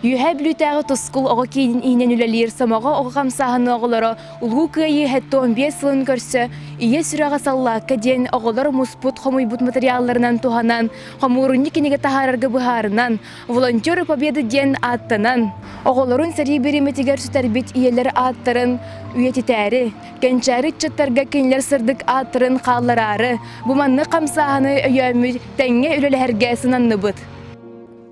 Үөһээ Бүлүүтээҕи Тускул оҕо киинин иһинэн үлэлиир Сомоҕо оҕо хамсааһыны оҕолоро Улуу Кыайыы 75 сылын көрсө Ийэ сүрэҕэ саллаакка диэн оҕолор муспут хомуйбут материалларынан туһанан хомуурунньук кинигэ таһаарарга быһаарынан Волонтеры Победы диэн ааттанан оҕолорун сэрии бириэмэтигэр сүтэрбит ийэлэр ааттарын үйэтитээри, кэнчээри ыччаттарга кинилэр сырдык ааттарын хааллараары бу маннык хамсааһыны өйөөммүт тэҥҥэ үлэлэһэргэ сынанныбыт.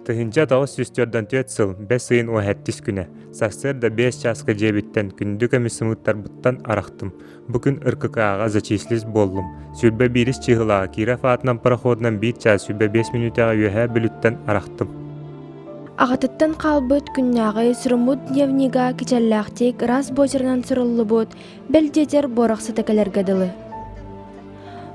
1944 сыл бэс ыйын уоһэттис күнэ, сарсыарда 5 чааска дьиэбиттэн күндү көмүс сымыыттарбыттан арахтым. Бу күн РКК-ҕа зачислись буоллум. Сүүрбэ биирис чыыһылаҕа Киров аатынан пароходунан биир чаас 25 мүнүүтэҕэ Үөһээ Бүлүүттэн арахтым. Аҕатыттан хаалбыт күннээҕи суруммут дневнига кичэллээхтик ыраас буочарынан суруллубут, бэл диэтэр буорах сыта кэлэргэ дылы.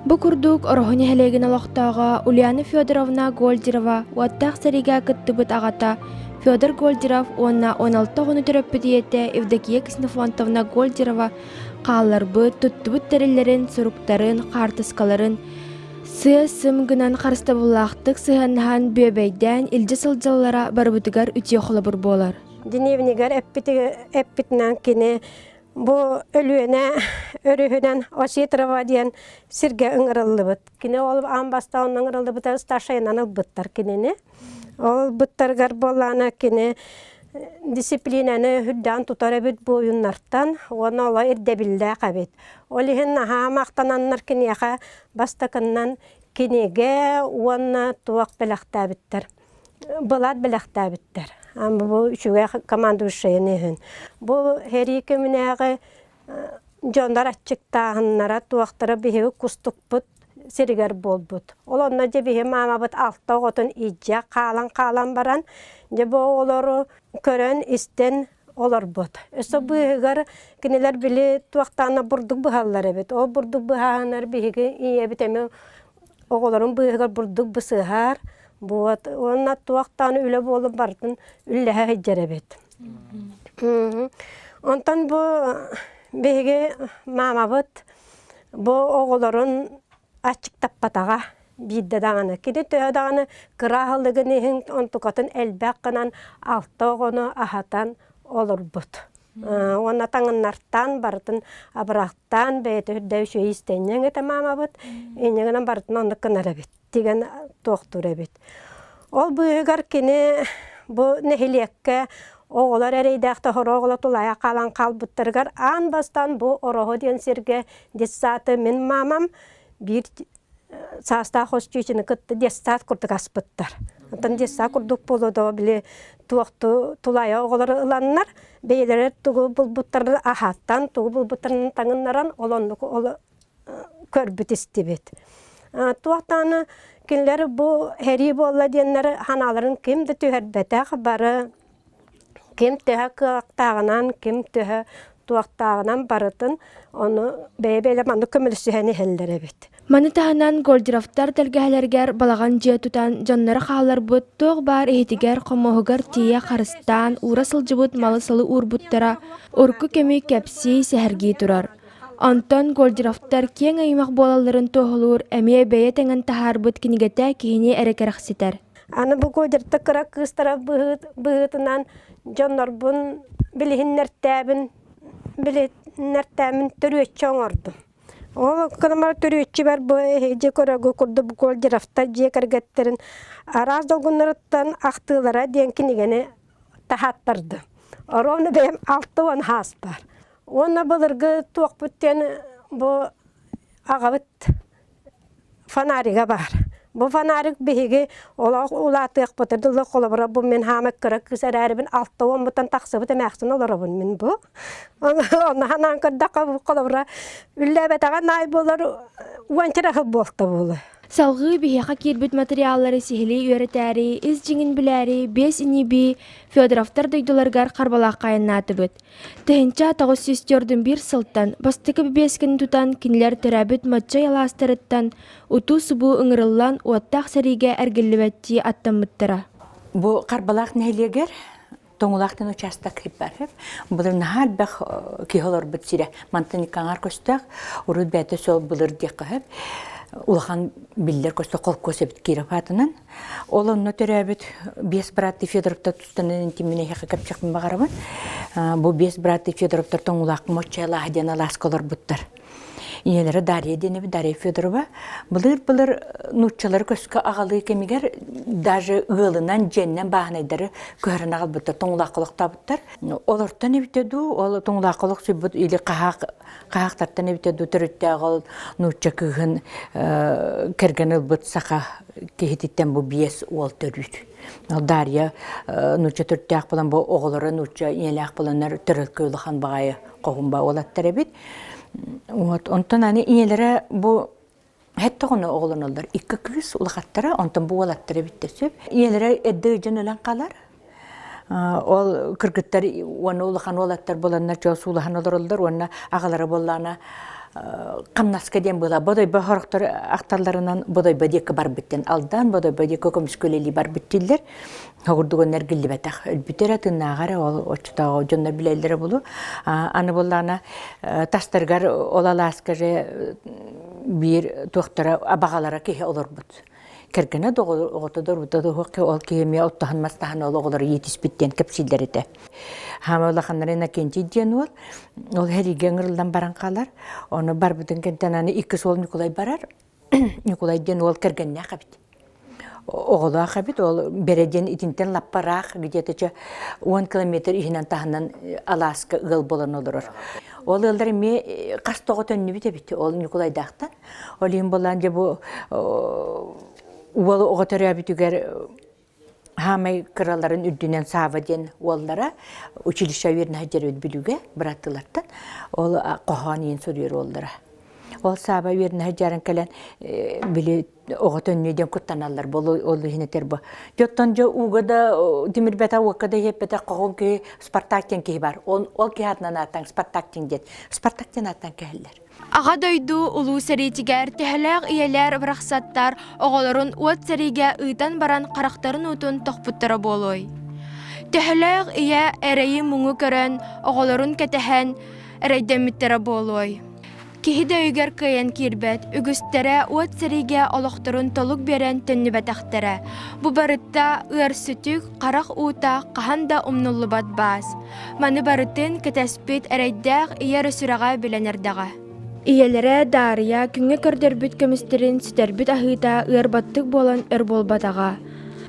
Бу курдук Ороһу нэһилиэгин олохтооҕо Ульяна Федоровна Гольдерова уоттаах сэриигэ кыттыбыт аҕата Федор Гольдеров уонна 16 оҕону төрөппүт ийэтэ Евдокия Ксенофонтовна Гольдерова хаалларбыт, туттубут тэриллэрин, суруктарын, хаартыскаларын сыа-сым гынан харыстабыллаахтык сыһыаннаһан бүөбэйдээн илдьэ сылдьаллара барыбытыгар үтүө холобур буолар. Дневнигэр эппитинэн кини Бу Өлүөнэ өрүһүнэн Осетрова диэн сиргэ ыҥырыллыбыт. Кини ол аан бастаан ыҥырыллыбыта старшайынан ылбыттар кинини. Ол ылбыттарыгар буоллаана кини дисциплинаны үрдээн тутар эбит буойуннартан уонна оло ирдэбиллээх эбит. Ол иһин наһаа махтананнар киниэхэ бастакыннан кинигэ уонна туох бэлэхтээбиттэр. Былаат бэлэхтээбиттэр. Бу үчүгэй командующайын иһин. Бу сэрии кэминээҕи дьоннор аччыктааһыннара туохтара биһиги кустукпут сиригэр буолбут. Ол онно дьэ биһи маамабыт алта оҕотун илдьэ хаалан-хаалан баран дьэ бу оҕолору көрөн-истэн олорбут. Өссө быыһыгар кинилэр били туохтаана бурдук быһаллар эбит. Ол бурдук быһааһынар биһиги ийэбит эмиэ оҕолорун быыһыгар бурдук бысыһар, вот уонна туохтаан үлэ буолун барытын үллэһэ сылдьар эбит. Онтон бу биһиги маамабыт бу оҕолорун аччыктаппатаҕа биирдэ даҕаны. Кини төһө даҕаны кыра аһылыгын иһин онтукатын элбэх гынан алта оҕону аһатан олорбут. Уонна таҥыннартаан барытын абырахтаан бэйэтэ үрдэ үчүгэй истэнньэҥ этэ маамабыт. Инньэ гынан барытын оннук гынар эбит. Тигэн туохтуур эбит. Ол быыһыгар кини бу нэһилиэккэ оҕолор эрэйдээх тоһоро оҕолор тулаайах хаалан хаалбыттарыгар аан бастаан бу Ороһу диэн сиргэ детсады мин маамам биир саастаах хос чүүчүнү кытта детсад курдук аспыттар. Оттон детсад курдук буолуо да били туохту тулаайах оҕолору ыланнар бэйэлэрэ тугу булбуттарын аһаттан, тугу булбуттарын таҥыннаран ол оннук ол көрбүт истибит. Туох даҕаны кинилэр бу сэрии буолла диэннэр ханааларын ким да түһэрбэтэх, бары ким төһө кыахтааҕынан, ким төһө туохтааҕынан барытын ону бэйэ-бэйэлэр маннык көмөлөсүһэн иһэллэр эбит. Маны таһынан Гольдеровтар тэлгэһэлэригэр балаҕан дьиэ тутан дьонноро хаалларбыт туох баар иһитигэр-хомуоһугар тиийэ харыстаан уура сылдьыбыт малы-салы уурбуттара урукку кэми кэпсии, сэһэргии турар. Онтон Гольдеровтар киэҥ аймах буолалларын туоһулуур эмиэ бэйэ тэҥэн таһаарбыт кинигэтэ киһини эрэ кэрэхситэр. Аны бу Гольдерта кыра кыыстара быһыытынан дьоннорбун билиһиннэртээбин билиһиннэртээмин төрүөччү оҥордум. Ол кынамар төрүөччүбэр бу эһиги көрөгү курдук Гольдеровтар дьиэ кэргэттэрин араас долгуннарыттан ахтыылара диэн кинигэни таһааттардым. Ровно бэйэм 60 хаас бар. Уонна былыргы туохпут диэн бу аҕабыт фонарига баар. Бу фонарик биһиги олох улаатыахпытын дылы холобура бу мин хаамык кыра кыыс эрээрибин 60-муттан тахсыбыт эмээхсин олоробун мин бу. Онно ханаан көрдөххө бу холобура үллээбэтэҕэ наай буолар уонча сыл буолта буолуо. Салгыы биһиэхэ киирбит материаллары сиһилии үөрэтээри, ис дьиҥин билээри биэс ини-бии Федоровтар дойдуларыгар Харбалаахха айаннаатыбыт. 1941 сылтан бастакы бэбиэскэни тутан кинилэр төрөөбүт Маччай алаастарыттан утуу-субуу ыҥырыллан уоттаах сэриигэ эргиллибэттии аттаммыттара. Бу Харбалаах нэһилиэгэр Тоҥулаахтан учаастак бар. Былыр наһаа элбэх киһи олорбут сирэ. Мантан икки аҥаар көстөөх, урут бэйэтэ сол былыр диэххэ сөп. Улахан биллэр көстө холкуос эбит Киров аатынан. Ол онно төрөөбүт биэс бырааттыы Федоровтар тустанан интиммин эһиэхэ кэпсиэхпин баҕарабын. Бу биэс бырааттыы Федоровтар Тоҥулаах Моччайлааһа диэн алааска олорбуттар. Ийэлэрэ Дарья диэн эбит, Дарья Федорова. Былыр-былыр нууччалары көскө аҕалыы кэмигэр даже ыалынан, дьиэннэн бааһынайдары көһөрөн аҕалбыттар, тоҥулаахха олохтообуттар. Олортон эбитэ дуу, ол тоҥулаахха олохсуйбут или хаһаах хаһаахтартан эбитэ дуу төрүттээх ол нуучча кыыһын кэргэн ылбыт саха киһититтэн бу биэс уол төрүүр. Дарья нуучча төрүттээх буолан бу оҕолоро нуучча ийэлээх буоланнар төрөлкөй улахан баҕайы хоһумба уолаттар эбит. Вот онтон аны ийэлэрэ бу Хэттэ оҕолоноллор. Икки кыыс улахаттара, онтон бу уолаттара эбиттэ сөп. Ийэлэрэ эрдэ ыдьан өлөн хаалар. Ол кыргыттар уонна улахан уолаттар буоланнар дьол суулаһан олороллор уонна аҕалара буоллаҕына хамнаска диэн буола бодойбо хорохтор ахталларынан бодойбо диэки барбыт диэн алдан бодойбо диэки көмүскүлэлии барбыт дииллэр Хогурдугунна эргиллибэтэх өлбүтэ эрэ тыыннааҕа эрэ ол оччотооҕу дьоннор билэллэрэ булу аны буоллаҕына тастарыгар ол алааска же биир туохтара абаҕалара киһи олорбут кэргэнэ да оҕото да урбута да суох ол киһи эмиэ оттоһон мастаһан ол оҕолору иитиспит диэн кэпсииллэр этэ хаама улаханнара Иннокентий диэн уол ол сэриигэ ыҥырыллан баран хаалар ону барбытын кэнтэн аны иккис уол Ньукулай барар Ньукулай диэн уол кэргэннээх эбит. Оҕолоох эбит, ол Бэрэ диэн итинтэн лаппараах где-то чэ 10 километр иһинэн таһынан алааска ыал буолан олорор. Ол ыаллар эмиэ хас тоҕо төннүбүт эбит ол Ньукулайдаахтан. Ол иһин буоллаан дьэ бу уол оҕо төрөөбүтүгэр хаамай кыраларын үрдүнэн Саава диэн уоллара училище үөрэнэ сылдьар эбит Бүлүүгэ бырааттыылартан. Ол хоһоон иин суруйар уоллара. Ол Сааба үөрэнэ сылдьарын кэлэн били оҕо төннүү диэн куттаналлар бу ол иһин этэр бу. Дьоттон дьэ ууга да тимирбэтэх уокка да иһэппэтэх хоһун киһи Спартак диэн киһи бар. Ол ол киһи аатынан ааттаан Спартак диэн диэн. Спартак диэн ааттаан кэһэллэр. Аҕа дойду Улуу сэриитигэр төһөлөөх ийэлэр барахсаттар оҕолорун уот сэриигэ ыытан баран харахтарын уутун тохпуттара буолуой? Төһөлөөх ийэ эрэйи-муҥу көрөн, оҕолорун кэтэһэн эрэйдэммиттэрэ буолуой? Киһи да өйүгэр кыайан киирбэт, үгүстэрэ уот сэриигэ олохторун толук биэрэн төннүбэтэхтэрэ. Бу барыта ыар сүтүк, харах уута хаһан да умнуллубат баас. Маны барытын кэтэспит эрэйдээх ийэ эрэ сүрэҕэ билэн эрдэҕэ. Ийэлэрэ Даарыйа күҥҥэ көрдөрбүт көмүстэрин сүтэрбит аһыыта ыарбаттык буолан өр буолбатаҕа.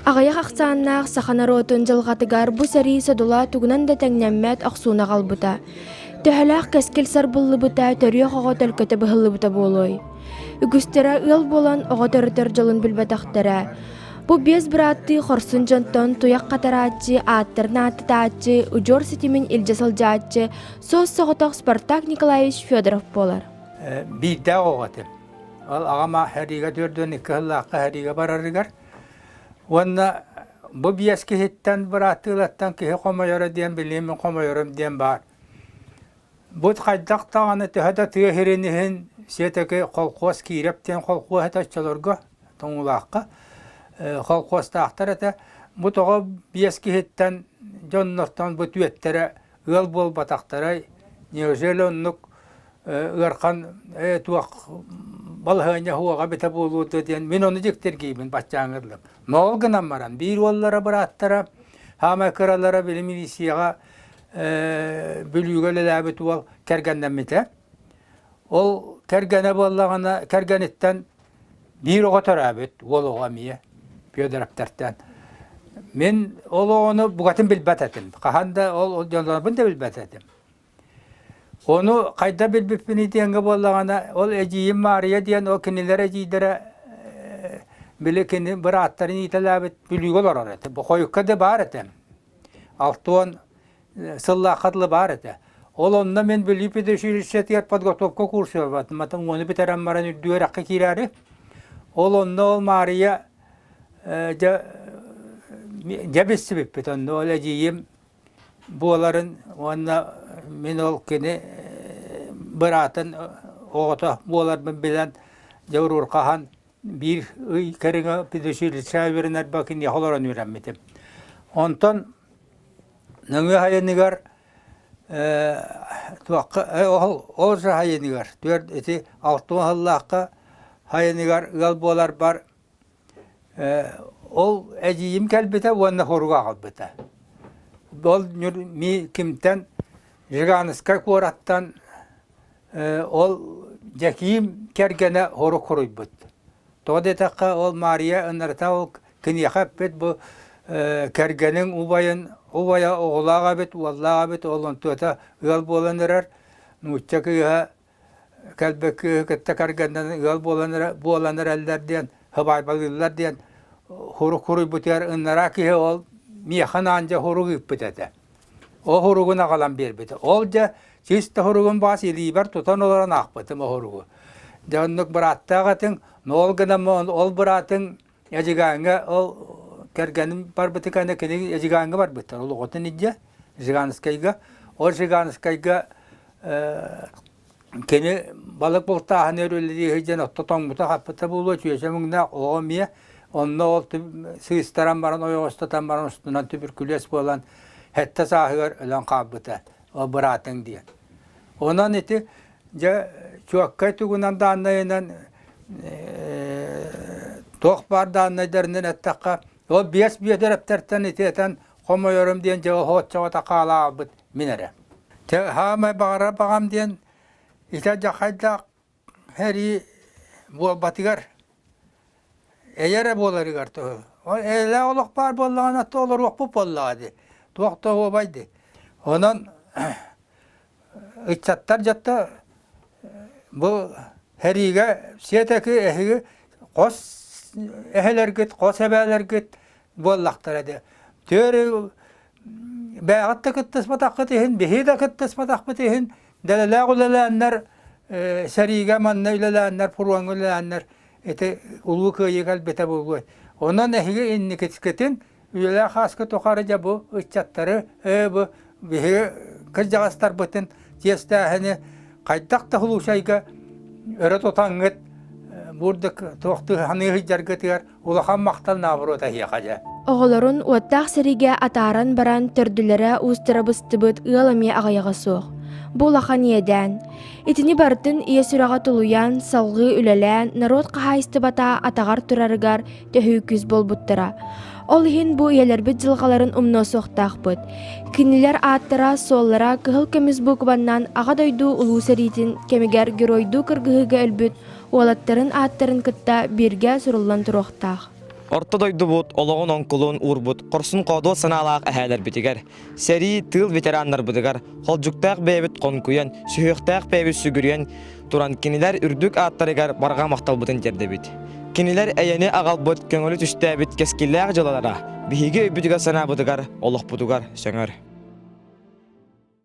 Аҕыйах ахсааннаах саха норуотун дьылҕатыгар бу сэрии содула тугунан да тэҥнэммэт охсууну аҕалбыта. Төһөлөөх кэскил сарбыллыбыта, төрүөх оҕо төлкөтө быһыллыбыта буолуой? Үгүстэрэ ыал буолан оҕо төрөтөр дьолун билбэтэхтэрэ. Бу биэс бырааттыы хорсун дьонтон туйах хатарааччы, ааттарын ааттатааччы, удьуор ситимин илдьэ сылдьааччы, суос-соҕотох Спартак Николаевич Федоров буолар. Биирдээх оҕо этим. Ол аҕам сэриигэ 42 сыллаахха сэриигэ барарыгар уонна бу биэс киһиттэн бырааттыылартан киһи хомойоро диэн билигин мин хомойорум диэн баар. Бу хайдах даҕаны төһө да тыа сирин иһин все-таки колхуос Киирэп диэн колхуос этэ оччолорго Тоҥуулаахха колхуостаахтар этэ. Бу тоҕо биэс киһиттэн дьоннортон бу түөттэрэ ыал буолбатахтарай? Неужели оннук ыархан туох балаһыанньа суоҕа эбитэ буолуо дуо диэн мин ону дьиктиргиибин баччааҥҥа дылы. Но ол гынан баран биир уоллара бырааттара хаамай кыралара били милицияҕа Бүлүүгэ үлэлээбит уол кэргэннэммитэ. Ол кэргэнэ буоллаҕына кэргэниттэн биир оҕо төрөөбүт, уол оҕо эмиэ Федоровтартан. Мин ол оҕону букатын билбэт этим. Хаһан да ол дьоннорбун да билбэт этим. Ону хайда билбиппиний диэҥҥэ буоллаҕына, ол эдьиийим Маарыйа диэн ол кинилэр эдьиийдэрэ били кини бырааттарын иитэлээбит Бүлүүгэ олорор этэ. Бу хойукка да баар этэ. 60 сыллаахха дылы баар этэ. Ол онно мин Бүлүү педучилищетыгар подготовка курсугар бардым. Уону бүтэрэн баран үрдүк үөрэххэ киирээри. Ол онно ол Маарыйа дьэ дьэ билсибиппит. Онно ол эдьиийим буоларын уонна мин ол кини быраатын оҕото буоларбын билэн дьэ уруурҕаһан биир ый кэриҥэ педучилищеҕа үөрэнэрбэр киниэхэ олорон үөрэммитим. Онтон нөҥүө сайыныгар туохха ол сайыныгар түөрт ити 60 сыллаахха. сайыныгар ыал буоларбар ол эдьиийим кэлбитэ уонна хоруга аҕалбыта. Ол кимтэн Жиганскай куораттан ол Дьэкиим кэргэнэ хорук хоруйбут. Тоҕо диэтэххэ, ол Маарыйа ынырыта ол киниэхэ эппит бу кэргэниҥ убайын убайа оҕолоох эбит, уоллаах эбит, ол онтуота ыал буолан эрэр, нуучча кыыһа кэлбит кыыһы кытта кэргэннэн ыал буолан буолан эрэллэр диэн сыбаайбалыыллар диэн хурук хуруйбутугар ыннараа киһи ол миэхэ анаан дьэ хурук ыыппыт этэ. Ол хуругун аҕалан биэрбитэ. Ол дьэ чисто хуругун баас илиибэр тутан олорон аахпытым оһуругу. Дьэ оннук бырааттаах этиҥ, но ол гынан ол быраатыҥ Эдьигээҥҥэ ол кэргэним барбыты кэннэ кини Эдьигээҥҥэ барбыттар. Ол оҕотун илдьэ Жиганскайга. Ол Жиганскайга кини балык бултааһын өрүллүү сылдьан отто тоҥмута хаппыта буолуо чүөчэ муҥнаах оҕо эмиэ онно ол сыыстаран баран ойоҕостотон баран устунан түбүркүлүөс буолан сэттэ сааһыгар өлөн хаалбыта ол быраатыҥ диэн. Онон ити дьэ чуоккай тугунан дааннайынан туох баар дааннайдарынан эттэххэ ол биэс биэдэрэптэртэн ити этэн хомойорум диэн дьэ оһуоччаҕа хаалаабыт мин эрэ. Чэ хаамай баҕарар баҕам диэн ити дьахайдаах сэрии буолбатыгар эйэ эрэ буоларыгар туһу. Эйэлээх олох баар буоллаҕына то олоруохпут буоллаҕа дии. Туох да оһуобай дии. Онон ыччаттар дьатта бу сэриигэ сиэтэки эһиги хос эһэлэргит, хос эбээлэргит буоллахтара дии. Түөрү бэйэҕит да кыттыспатаххыт иһин, биһи да кыттыспатахпыт иһин, дэлэлээх үлэлээннэр, сэриигэ манна үлэлээннэр, фроҥҥа үлэлээннэр ити Улуу Кыайыы кэлбитэ буолуой. Онон эһиги инникискитин үйэлээх ааскы тухары дьэ бу ыччаттары, бу биһиги кырдьаҕастарбытын чиэстээһини хайдах да случайга өрө тутаҥҥыт бурдук туохтуу саныы сылдьаргытыгар улахан махтал наоборот эһиэхэ дьэ. Оҕолорун уоттаах сэриигэ атааран баран төрдүлэрэ уустара быстыбыт ыал эмиэ аҕыйаҕа суох. Бу улахан иэдээн. Итини барытын ийэ сүрэҕэ тулуйан, салҕыы үлэлээн, норуот хаһаайыстыбата атаҕар турарыгар төһүү күүс буолбуттара. Ол иһин бу ийэлэрбит дьылҕаларын умнуо суохтаахпыт. Кинилэр ааттара, суоллара кыһыл көмүс буукубаннан Аҕа дойду Улуу сэриитин кэмигэр геройдуу кыргыһыыга өлбүт уолаттарын ааттарын кытта бииргэ суруллан туруохтаах. Орто дойдубут олоҕун оҥкулун уурбут хорсун-хоодуот санаалаах эһээлэрбитигэр, сэрии, тыыл ветераннарбытыгар холдьуктаах бэйэбит хонкуйан, сүһүөхтээх бэйэбит сүгүрүйэн туран кинилэр үрдүк ааттарыгар барҕа махталбытын тиэрдэбит. Кинилэр эйэни аҕалбыт, көҥүлү түстээбит кэскиллээх дьылалара биһиги өйбүтүгэр-санаабытыгар, олохпутугар сөҥөр.